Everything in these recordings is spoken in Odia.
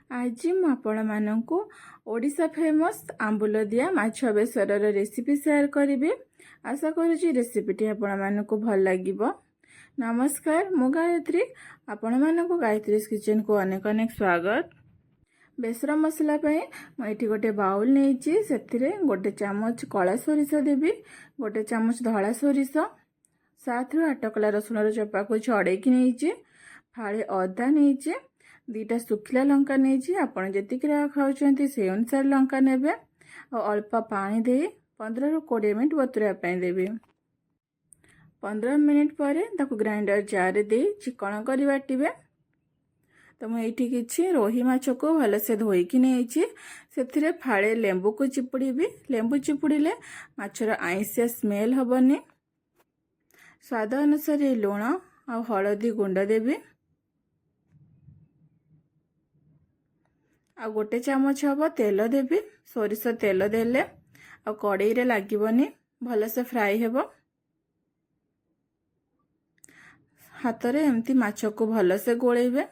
ଆଜି ମୁଁ ଆପଣମାନଙ୍କୁ ଓଡ଼ିଶା ଫେମସ୍ ଆମ୍ବୁଲ ଦିଆ ମାଛ ବେସରର ରେସିପି ସେୟାର କରିବି। ଆଶା କରୁଛି ରେସିପିଟି ଆପଣମାନଙ୍କୁ ଭଲ ଲାଗିବ। ନମସ୍କାର, ମୁଁ ଗାୟତ୍ରୀ। ଆପଣମାନଙ୍କୁ ଗାୟତ୍ରୀସ୍ କିଚେନ୍କୁ ଅନେକ ଅନେକ ସ୍ୱାଗତ। ବେସର ମସଲା ପାଇଁ ମୁଁ ଏଠି ଗୋଟେ ବାଉଲ୍ ନେଇଛି। ସେଥିରେ ଗୋଟେ ଚାମଚ କଳା ସୋରିଷ ଦେବି, ଗୋଟେ ଚାମଚ ଧଳା ସୋରିଷ, 7ରୁ 8 କଲା ରସୁଣର ଚୋପାକୁ ଛଡ଼େଇକି ନେଇଛି, ଫାଳେ ଅଦା ନେଇଛି, 2ଟା ଶୁଖିଲା ଲଙ୍କା ନେଇଛି। ଆପଣ ଯେତିକି ରାଗ ଖାଉଛନ୍ତି ସେଇ ଅନୁସାରେ ଲଙ୍କା ନେବେ। ଆଉ ଅଳ୍ପ ପାଣି ଦେଇ 15ରୁ 20 ମିନିଟ୍ ବତୁରାଇବା ପାଇଁ ଦେବି। 15 ମିନିଟ୍ ପରେ ତାକୁ ଗ୍ରାଇଣ୍ଡର ଜାର୍ରେ ଦେଇ ଚିକଣ କରି ବାଟିବେ। ତ ମୁଁ ଏଇଠି କିଛି ରୋହି ମାଛକୁ ଭଲସେ ଧୋଇକି ନେଇଛି। ସେଥିରେ ଫାଳେ ଲେମ୍ବୁକୁ ଚିପୁଡ଼ିବି। ଲେମ୍ବୁ ଚିପୁଡ଼ିଲେ ମାଛର ଆଇଁଷିଆ ସ୍ମେଲ୍ ହେବନି। ସ୍ୱାଦ ଅନୁସାରେ ଲୁଣ ଆଉ ହଳଦୀ ଗୁଣ୍ଡ ଦେବି। ଆଉ ଗୋଟେ ଚାମଚ ହେବ ତେଲ ଦେବି। ସୋରିଷ ତେଲ ଦେଲେ ଆଉ କଡ଼େଇରେ ଲାଗିବନି, ଭଲସେ ଫ୍ରାଏ ହେବ। ହାତରେ ଏମିତି ମାଛକୁ ଭଲସେ ଗୋଳେଇବେ।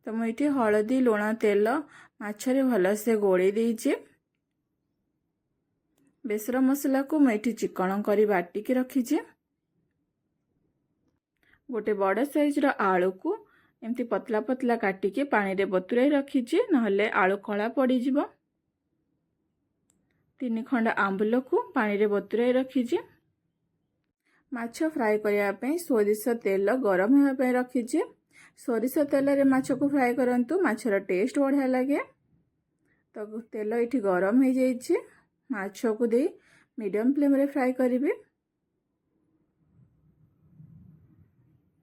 ତ ମୁଁ ଏଇଠି ହଳଦୀ, ଲୁଣ, ତେଲ ମାଛରେ ଭଲସେ ଗୋଳେଇ ଦେଇଛି। ବେସର ମସଲାକୁ ମୁଁ ଏଇଠି ଚିକଣ କରି ବାଟିକି ରଖିଛି। ଗୋଟେ ବଡ଼ ସାଇଜ୍ର ଆଳୁକୁ ଏମିତି ପତଲା ପତଲା କାଟିକି ପାଣିରେ ବତୁରାଇ ରଖିଛି, ନହେଲେ ଆଳୁ କଳା ପଡ଼ିଯିବ। 3 ଖଣ୍ଡ ଆମ୍ବୁଲକୁ ପାଣିରେ ବତୁରାଇ ରଖିଛି। ମାଛ ଫ୍ରାଏ କରିବା ପାଇଁ ସୋରିଷ ତେଲ ଗରମ ହେବା ପାଇଁ ରଖିଛି। ସୋରିଷ ତେଲରେ ମାଛକୁ ଫ୍ରାଏ କରନ୍ତୁ, ମାଛର ଟେଷ୍ଟ ବଢ଼ିଆ ଲାଗେ। ତ ତେଲ ଏଠି ଗରମ ହେଇଯାଇଛି। ମାଛକୁ ଦେଇ ମିଡ଼ିୟମ୍ ଫ୍ଲେମ୍ରେ ଫ୍ରାଏ କରିବି।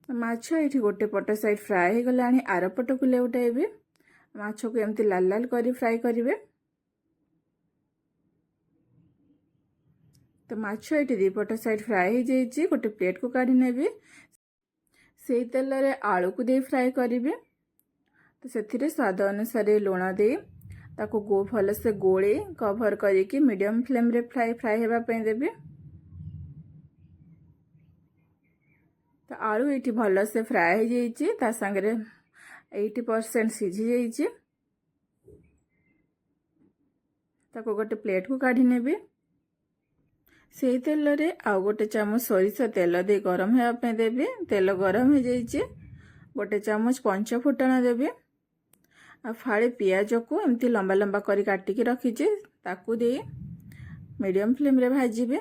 ମାଛ ଏଠି ଗୋଟେ ପଟ ସାଇଡ଼୍ ଫ୍ରାଏ ହେଇଗଲାଣି, ଆର ପଟକୁ ଲେଉଟାଇବି। ମାଛକୁ ଏମିତି ଲାଲ ଲାଲ କରି ଫ୍ରାଏ କରିବେ। ତ ମାଛ ଏଠି 2 ପଟ ସାଇଡ଼୍ ଫ୍ରାଏ ହେଇଯାଇଛି, ଗୋଟେ ପ୍ଲେଟ୍କୁ କାଢ଼ି ନେବି। ସେଇ ତେଲରେ ଆଳୁକୁ ଦେଇ ଫ୍ରାଏ କରିବି। ତ ସେଥିରେ ସ୍ୱାଦ ଅନୁସାରେ ଲୁଣ ଦେଇ ତାକୁ ଭଲସେ ଗୋଳେଇ କଭର୍ କରିକି ମିଡ଼ିୟମ୍ ଫ୍ଲେମ୍ରେ ଫ୍ରାଏ ହେବା ପାଇଁ ଦେବି। ତ ଆଳୁ ଏଇଠି ଭଲସେ ଫ୍ରାଏ ହେଇଯାଇଛି, ତା ସାଙ୍ଗରେ 80% ସିଝି ଯାଇଛି। ତାକୁ ଗୋଟେ ପ୍ଲେଟ୍କୁ କାଢ଼ି ନେବି। ସେଇ ତେଲରେ ଆଉ ଗୋଟେ ଚାମଚ ସୋରିଷ ତେଲ ଦେଇ ଗରମ ହେବା ପାଇଁ ଦେବି। ତେଲ ଗରମ ହେଇଯାଇଛି। ଗୋଟେ ଚାମଚ ପଞ୍ଚ ଫୁଟଣ ଦେବି। ଆଉ ଫାଳେ ପିଆଜକୁ ଏମିତି ଲମ୍ବା ଲମ୍ବା କରି କାଟିକି ରଖିଛି, ତାକୁ ଦେଇ ମିଡ଼ିୟମ୍ ଫ୍ଲେମ୍ରେ ଭାଜିବେ।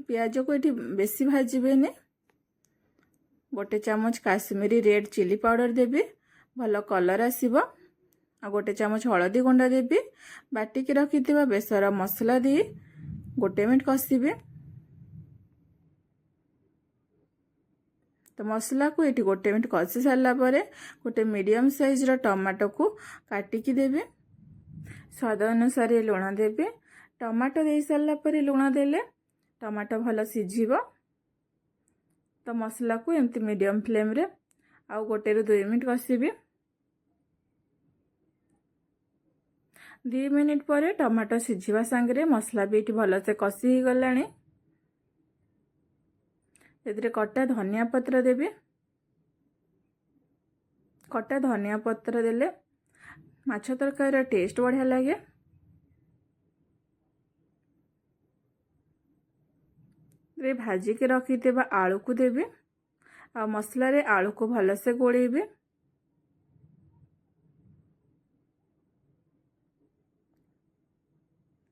ପିଆଜକୁ ଏଠି ବେଶୀ ଭାଜିବେନି। ଗୋଟେ ଚାମଚ କାଶ୍ମୀରୀ ରେଡ଼୍ ଚିଲି ପାଉଡ଼ର ଦେବି, ଭଲ କଲର୍ ଆସିବ। ଆଉ ଗୋଟେ ଚାମଚ ହଳଦୀ ଗୁଣ୍ଡ ଦେବି। ବାଟିକି ରଖିଥିବା ବେସର ମସଲା ଦେଇ ଗୋଟେ ମିନିଟ୍ କଷିବି। ତ ମସଲାକୁ ଏଠି ଗୋଟେ ମିନିଟ୍ କଷି ସାରିଲା ପରେ ଗୋଟେ ମିଡ଼ିୟମ୍ ସାଇଜ୍ର ଟମାଟୋକୁ କାଟିକି ଦେବି। ସ୍ୱାଦ ଅନୁସାରେ ଲୁଣ ଦେବି। ଟମାଟୋ ଦେଇ ସାରିଲା ପରେ ଲୁଣ ଦେଲେ ଟମାଟୋ ଭଲ ସିଝିବ। ତ ମସଲାକୁ ଏମିତି ମିଡ଼ିୟମ୍ ଫ୍ଲେମ୍ରେ ଆଉ 1ରୁ 2 ମିନିଟ୍ କଷିବି। 2 ମିନିଟ୍ ପରେ ଟମାଟୋ ସିଝିବା ସାଙ୍ଗରେ ମସଲା ବି ଏଠି ଭଲସେ କଷି ହେଇଗଲାଣି। ସେଥିରେ କଟା ଧନିଆ ପତ୍ର ଦେବି। କଟା ଧନିଆ ପତ୍ର ଦେଲେ ମାଛ ତରକାରୀର ଟେଷ୍ଟ ବଢ଼ିଆ ଲାଗେ। ଭାଜିକି ରଖିଥିବା ଆଳୁକୁ ଦେବି। ଆଉ ମସଲାରେ ଆଳୁକୁ ଭଲସେ ଗୋଳେଇବି।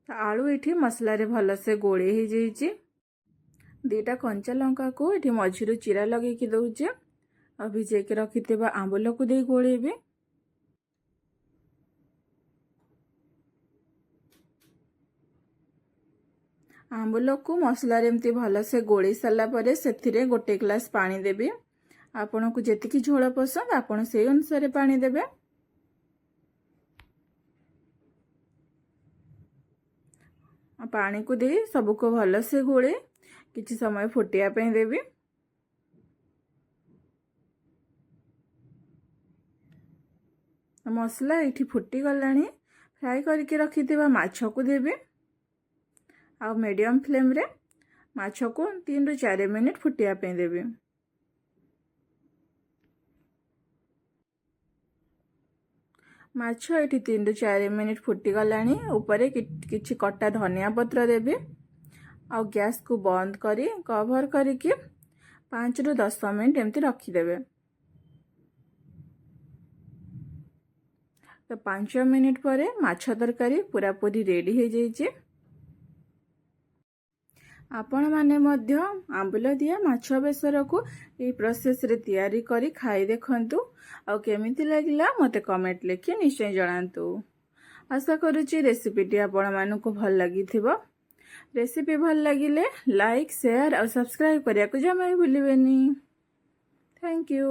ଆଳୁ ଏଠି ମସଲାରେ ଭଲସେ ଗୋଳେଇ ହେଇଯାଇଛି। 2ଟା କଞ୍ଚା ଲଙ୍କାକୁ ଏଠି ମଝିରୁ ଚିରା ଲଗେଇକି ଦେଉଛି। ଆଉ ଭିଜେଇକି ରଖିଥିବା ଆମ୍ବୁଲକୁ ଦେଇ ଗୋଳେଇବି। ଆମ୍ବୁଲକୁ ମସଲାରେ ଏମିତି ଭଲସେ ଗୋଳେଇ ସାରିଲା ପରେ ସେଥିରେ ଗୋଟେ ଗ୍ଲାସ୍ ପାଣି ଦେବି। ଆପଣଙ୍କୁ ଯେତିକି ଝୋଳ ପସନ୍ଦ ଆପଣ ସେଇ ଅନୁସାରେ ପାଣି ଦେବେ। ପାଣିକୁ ଦେଇ ସବୁକୁ ଭଲସେ ଗୋଳେଇ କିଛି ସମୟ ଫୁଟିବା ପାଇଁ ଦେବି। ମସଲା ଏଇଠି ଫୁଟିଗଲାଣି। ଫ୍ରାଏ କରିକି ରଖିଥିବା ମାଛକୁ ଦେବି। ଆଉ ମିଡ଼ିୟମ୍ ଫ୍ଲେମ୍ରେ ମାଛକୁ 3ରୁ 4 ମିନିଟ୍ ଫୁଟିବା ପାଇଁ ଦେବି। ମାଛ ଏଠି 3ରୁ 4 ମିନିଟ୍ ଫୁଟିଗଲାଣି। ଉପରେ କିଛି କଟା ଧନିଆ ପତ୍ର ଦେବି ଆଉ ଗ୍ୟାସ୍କୁ ବନ୍ଦ କରି କଭର୍ କରିକି 5ରୁ 10 ମିନିଟ୍ ଏମିତି ରଖିଦେବେ। ତ 5 ମିନିଟ୍ ପରେ ମାଛ ତରକାରୀ ପୁରାପୁରି ରେଡ଼ି ହେଇଯାଇଛି। ଆପଣମାନେ ମଧ୍ୟ ଆମ୍ବୁଲ ଦିଆ ମାଛ ବେସରକୁ ଏଇ ପ୍ରୋସେସ୍ରେ ତିଆରି କରି ଖାଇ ଦେଖନ୍ତୁ ଆଉ କେମିତି ଲାଗିଲା ମୋତେ କମେଣ୍ଟ ଲେଖି ନିଶ୍ଚୟ ଜଣାନ୍ତୁ। ଆଶା କରୁଛି ରେସିପିଟି ଆପଣମାନଙ୍କୁ ଭଲ ଲାଗିଥିବ। ରେସିପି ଭଲ ଲାଗିଲେ ଲାଇକ୍, ସେୟାର ଆଉ ସବସ୍କ୍ରାଇବ୍ କରିବାକୁ ଜମା ବି ଭୁଲିବେନି। Thank you.